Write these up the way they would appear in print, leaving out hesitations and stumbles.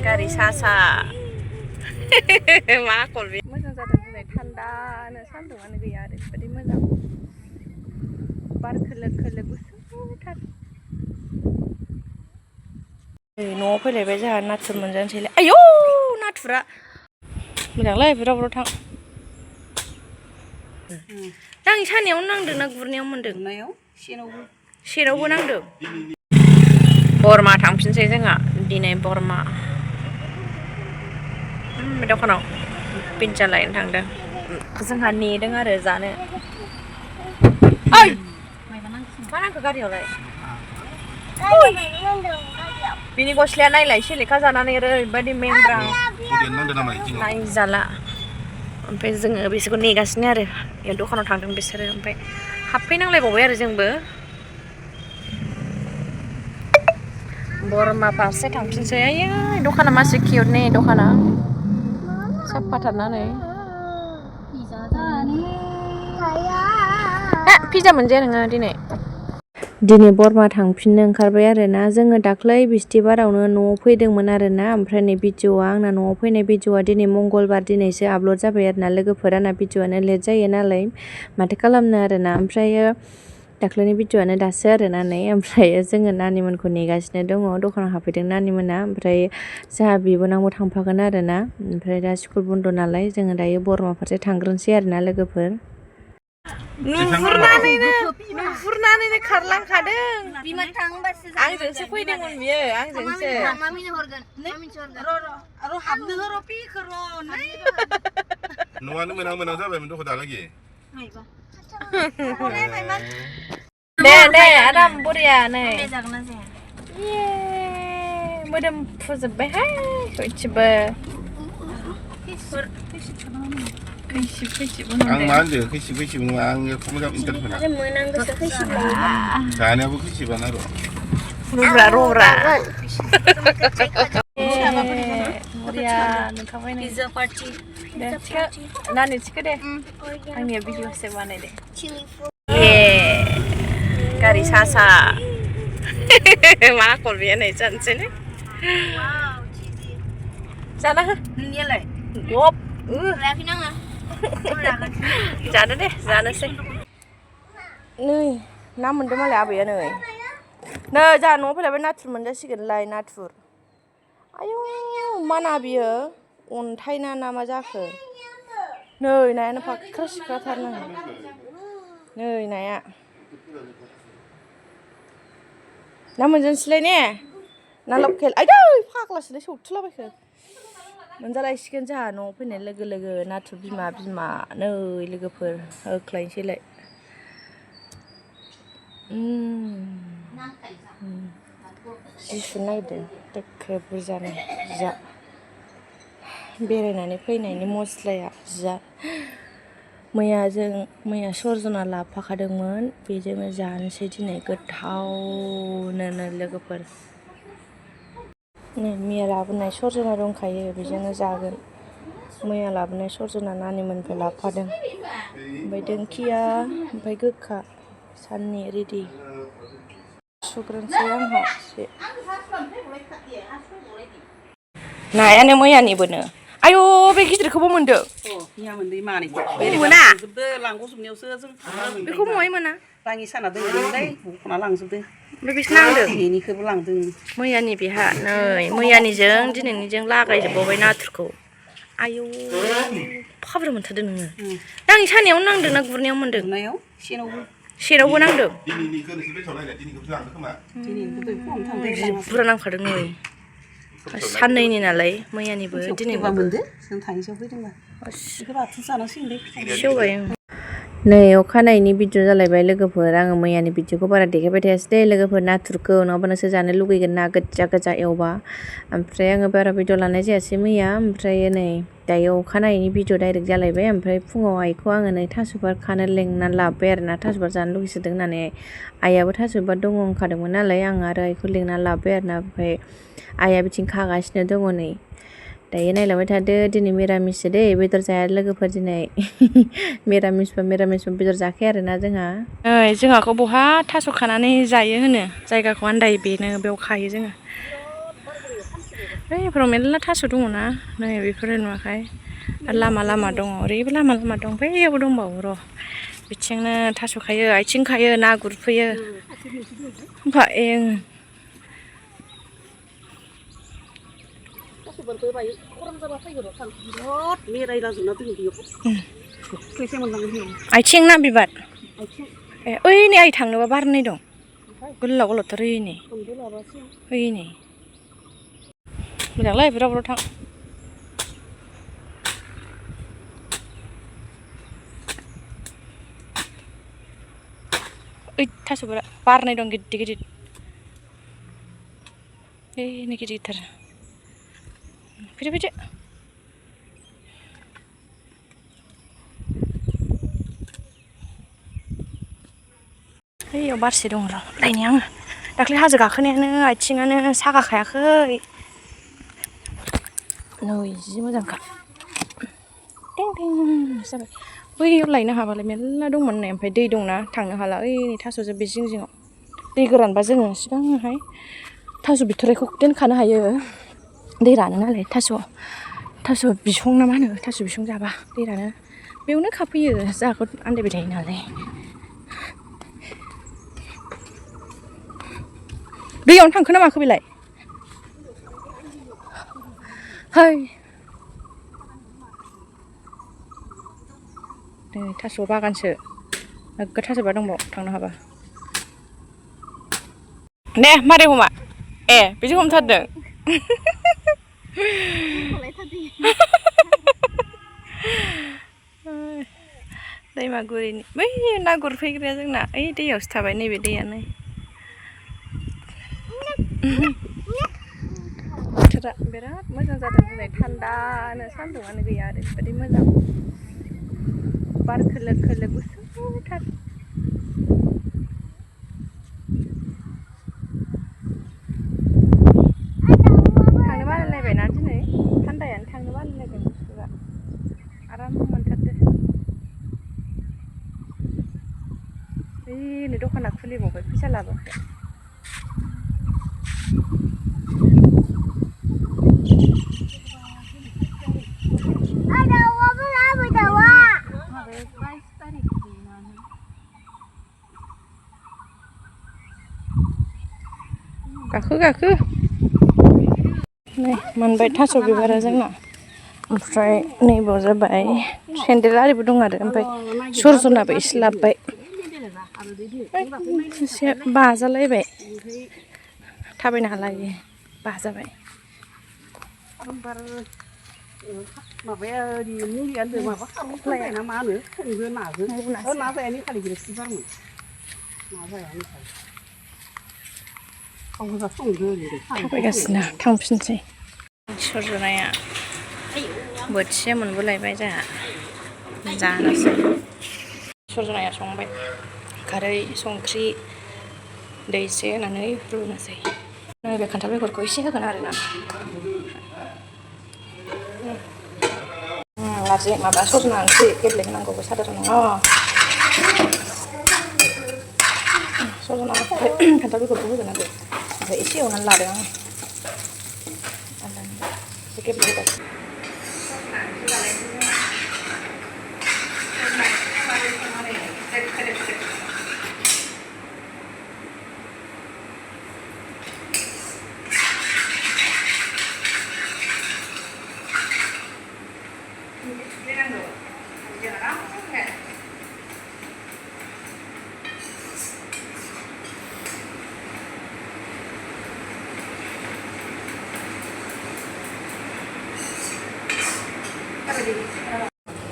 गारि सा सा मा आखल बे मोजां जादों दिनै थान्दानो सान्दुंआनो गैया ओरैबायदि मोजां बार खोलो खोलो गुसुथार न'आव फैलायबाय जोंहा नाथुर मोनजानोसैलाय आयौ नाथुरा मोजांलै बुराव थां आं सानायावनो नांदों ना गुरनायाव मोन्दों सेनावबो नांदों बरमा थांफिनसै जोंहा दिनै बरमा बे दखानाव पिज्जा लायनो थांदों जोंहा नेदों आरो जानो ओइ मा नांखो गारियावलाय बिनि गस्लाया नायलाय सिलिखा जानानै ओरैबायदि मेंग्रा नायजाला ओमफ्राय जोङो बिसोरखौ नेगासिनो आरो बे दखानाव थांदों बिसोरो ओमफ्राय हाबफैनांलायबावबाय आरो जोंबो बरमा फारसे थांफिनसै आयै दखाना मासे किउट ने दखाना साफाथारनानै पिज्जा मोनजाया नोङो दिनै बरमा थांफिननो ओंखारबाय आरोना जोङो दाख्लै बिस्थिबारावनो न'आव फैदोंमोन आरोना ओमफ्राय नै भिडिअ'आ आंना न'आव फैनाय भिडिअ'आ दिनै मंगलबार दिनैसो आपल'ड जाबाय आरोना लोगोफोर आंना भिडिअ'आनो लेट जायो नालाय माथो खालामनो आरोना ओमफ्रायो दाख्लैनि भिडिअ'आनो दासो आरोना नै ओमफ्राय जोङो नानिमोनखौ नेगासिनो दङ दखानाव हाबफैदों नानिमोना ओमफ्राय जोंहा बिबोनांबो थांफागोन आरोना ओमफ्राय दा स्कुल बन्द नालाय जोङो दायो बरमा फारसे थांग्रोनोसै आरोना लोगोफोर नुहुरनानैनो खारलांखादों आंजोंसो फैदोंमोन बियो आंजोंसो न'आनो मोनां जाबायमोन दख दालागि दे आराम बरिया नै मोदोम फुजोब्बायहाय सयथिबो आं मा होनदों खैसिब नङा आङो मोजां इन्टारभिउ जानायाबो खैसिबानो र' रुब्रा बरिया नुखाबाय नै नानि थिखो दे आंनिया भिडिअ'सो बानायदे गारि सा सा मा आखल बेयो नै जानोसै ने जाना हो नोंनियालाय गब जानो दे जानोसै नै ना मोनदों मालाय आबैया नै जोंहा न'आव फैलायबाय नाथुर मोनजासिगोनलाय नाथुर आयौ मा ना बियो अन्थाइ ना मा जाखो नै नायानो फाख्रा सिख्राथार नै नाया ना मोनजानोसैलाय ने ना लकेल आयदै फाग्लासोलै सौथुलाबायखो मोनजालायसिगोन जोंहा न'आव फैनाय लोगो लोगो नाथुर बिमा नै लोगोफोर होख्लायनोसैलाय जि सुनो नागिरदों दोखो बुरजानो जा बेरायनानै फैनायनि मस्लाया जा मैया सरजना लाफाखादोंमोन बेजोंनो जानोसै दिनै गोथावनो लोगोफोर नै मैया लाबोनाय सरजना दंखायो बेजोंनो जागोन मैया लाबोनाय सरजना नानिमोननिफ्राय लाबोफादों ओमफ्राय दिंखिया ओमफ्राय गोखा साननि रेडि सुग्रोनोसै आंहा एसे नायानो मैयानिबोनो आयौ बे गिदिरखौबो मोनदों मोना बेखौ बहाय मोना लाङि साना दोनदोंलै बख'ना लांजोबदों ओमफ्राय बेसो नांदों बेनिखौबो लांदों मैयानि बेहा नै मैयानिजों दिनैनिजों लागायजोबबावबाय नाथुरखौ आयौ फाब्रा मोनथारदों नोङो आंनि सानायावनो नांदों ना गुरनायाव मोन्दों सेनावबो नांदों बुरजा नांखादों नै साननैनि नालाय मैयानिबो दिनैबो मोनदो जों थाङिसेयाव फैदोंबा बेखौ बाथोन जानांसिगोन सेवबाय नै अखानायैनि भिडिअ जालायबाय लोगोफोर आङो मैयानि भिडिअखौ बारा देखायबाय थायासै दे लोगोफोर नाथुरखौ नङाबा नोंसोर जानो लुगैगोन ना गोजा एवबा ओमफ्राय आङो बारा भिडिअ लानाय जायासै मैया ओमफ्राय नै दायो अखानायैनि भिडिअ डाइरेक्ट जालायबाय ओमफ्राय फुङाव आइखौ आङो नै थास' बिबार खानो लेंनानै लाबोबाय आरोना थास' बिबार जानो लुगैसोदों होननानै आइयाबो थास' बिबार दङ होनखादोंमोन नालाय आं आरो आइखौ लेंनानै लाबोबाय आरोना ओमफ्राय आइया बिथिं खागासिनो दङ नै दायो नायलांबाय थादो दिनै मिरामिससो दे बेदर जाया लोगोफोर दिनै मिरामिसबा बेदर जाखाया आरोना जोंहा नै जोंहाखौ बहा थास' खानानै जायो होनो जायगाखौ आन्दायो बेनो बेयाव खायो जोङो बैफोराव मेरला थास' दङ ना नै बेफोरो नुवाखै लामा लामा दङ ओरैबो लामा लामा दं बैयावबो दंबावो र' बिथिंनो थास' खायो आथिं खायो ना गुरफैयो आथिं ना बिबार ए ओइ नै आइ थांनोबा बारनै दं गोलाव गोलावथार ओइ नै मोजांलै बुरजा बुरजा थां ओइ थास'फोरा बारनै दं गिदिर गिदिर नै गिदिर गिदिर फैदो फैदो ओइयाव बारसे दङ र' नायनि आङो दाख्लै हाजो गाखोनायानो आथिङानो सागाखायाखै नै जि मोजांखा टें टें जाबाय बैयाव लायनो हाबालाय मेरला दंमोन नै ओमफ्राय दै दंना थांनो हाला ओइ नै थास'जों बे जिं जिङाव दै गोरानबा जोङो सिगांहाय थास' बिथ'राइखौ दोनखानो हायो दै रानो नालाय थास' बिसं ना मा होनो थास' बिसं जाबा दै रानो बेयावनो खाफैयो जोंहाखौ आन्दायबाय थायो नालाय दैयावनो थांखो ना माखो बेलाय है नै थास' बागानसो नोगोद थास' बिबार दंबाव थांनो हाबा दे मारै हमा ए बिदि हमथारदों दैमागुरिनि बै ना गुरफैग्राया जोंना ओइ दैयावसो थाबाय नैबे दैयानो बोथोरा बिराद मोजां जादों दिनै थान्दानो सान्दुंआनो गैया ओरैबायदि मोजां बार खोलो खोलो गुसुथार थांनो बालायलायबायना दिनै थान्दायानो थांनो बालायलायबाय गुसुआ आराम मोनथारदो ओइ नै दखाना खुलिबावबाय फैसा लाबोआखै गाखो नै मोनबाय थास' बिबारा जोंना ओमफ्राय नैबाव जाबाय सेन्देल आरिबो दं आरो ओमफ्राय सरजनाबो एसे लाबोबाय एसे बाजालायबाय थाबायनो हाला इयो बाजाबाय माबाया मुलियानो माबा खालामनाय ना मा होनो संदो नाजों ना जायानि खालि गिरसि बारमोन ना जायानि खालि थाबायगासिनो थांफिनसै सरजनाया बोथिसे मोनबोलायबाय जोंहा जानोसै सरजनाया संबाय खारै संख्रि दै एसे होनानै रुनोसै नैबे खान्थाल बेगरखौ एसे होगोन आरोना नारजि माबा सजना ओंख्रि गेब्लेहोनांगौबो साधारन नङा सजना खान्थाल बेगरखौ होगोन आरो ओमफ्राय एसे एवनानै लादों आं एसे गेब्लेहोगासिनो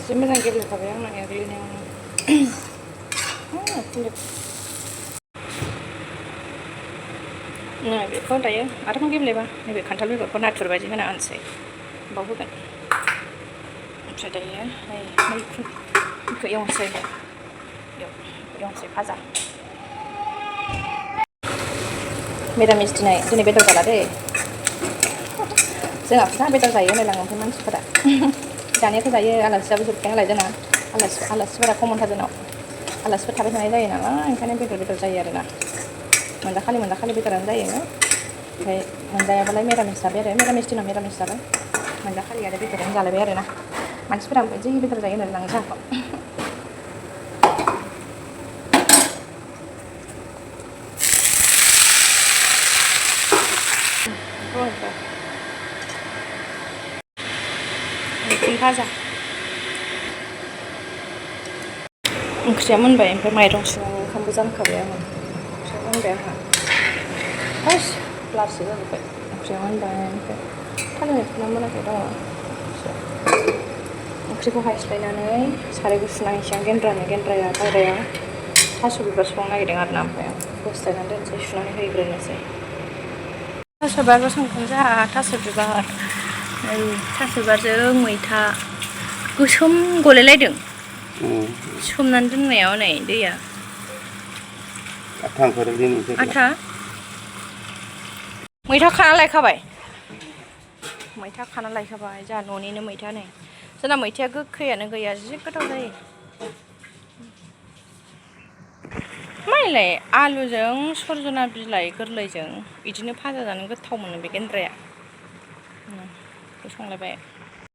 एसे मोजां गेब्लेखाबाय आंना एरग्लिनायावनो नै बेखौ दायो आरोबाव गेब्लेबा नैबे खान्थाल बेगरखौ नाथुर बायदि होना होनोसै बाव होगोन ओमफ्राय दायो मैखुनखौ एवनोसै फाजा मिरामिस दिनै बेदर जाला दे जोंहा फिसा बेदर जायो होनलाङो ओमफ्राय मानसिफोरा जानायाथ' जायो आलासियाबो जोबखाया नालाय जोंना आलासिफोरा खमनथार जोंनाव आलासिफोर थाबाय थानाय जायो नालाय ओंखायनो बेदर जायो आरोना मोनजाखालि बेदरानो जायो ओमफ्राय मोनजायाबालाय मिरामिस जाबाय आरो मिरामिस दिनाव मिरामिस जाबाय मोनजाखालि आरो बेदरजों जालायबाय आरो ना मानसिफोरा ओमफ्राय जि बेदर जायो होननानै लाङो जोंहाखौ मैखुन भाजा ओंख्रिया मोनबाय ओमफ्राय माइरं सुनानै ओंखामबो जानखाबाय आङो ओंख्रिया मोनबाय आंहा फार्स्ट लासै जाजोब्बाय ओंख्रिया मोनबाय ओमफ्राय थालिर मैखुना मोनाखै दङ ओंख्रिखौ हायस्लायनानै सारायखौ सुनानैसै आं गेन्द्राया बायह्रायाव थास' बिबार संनो नागिरदों आरो ना ओमफ्राय आं बोस्लायनानै दोनसै सुनानै हैग्रोनोसै थास' बिबारबो संगोन जोंहा थास' बिबार थास' बिबारजों मैथा गोसोम गलायलायदों सोमनानै दोननायाव नै दैया आथा मैथा खाना लायखाबाय जोंहा न'निनो मैथा नै जोंना मैथाया गोखैयानो गैया जि गोथाव जायो मालाय आलुजों सरजना बिलाइ गोरलैजों बिदिनो भाजा जानो गोथाव मोनो बे गेन्द्राया संलायबाय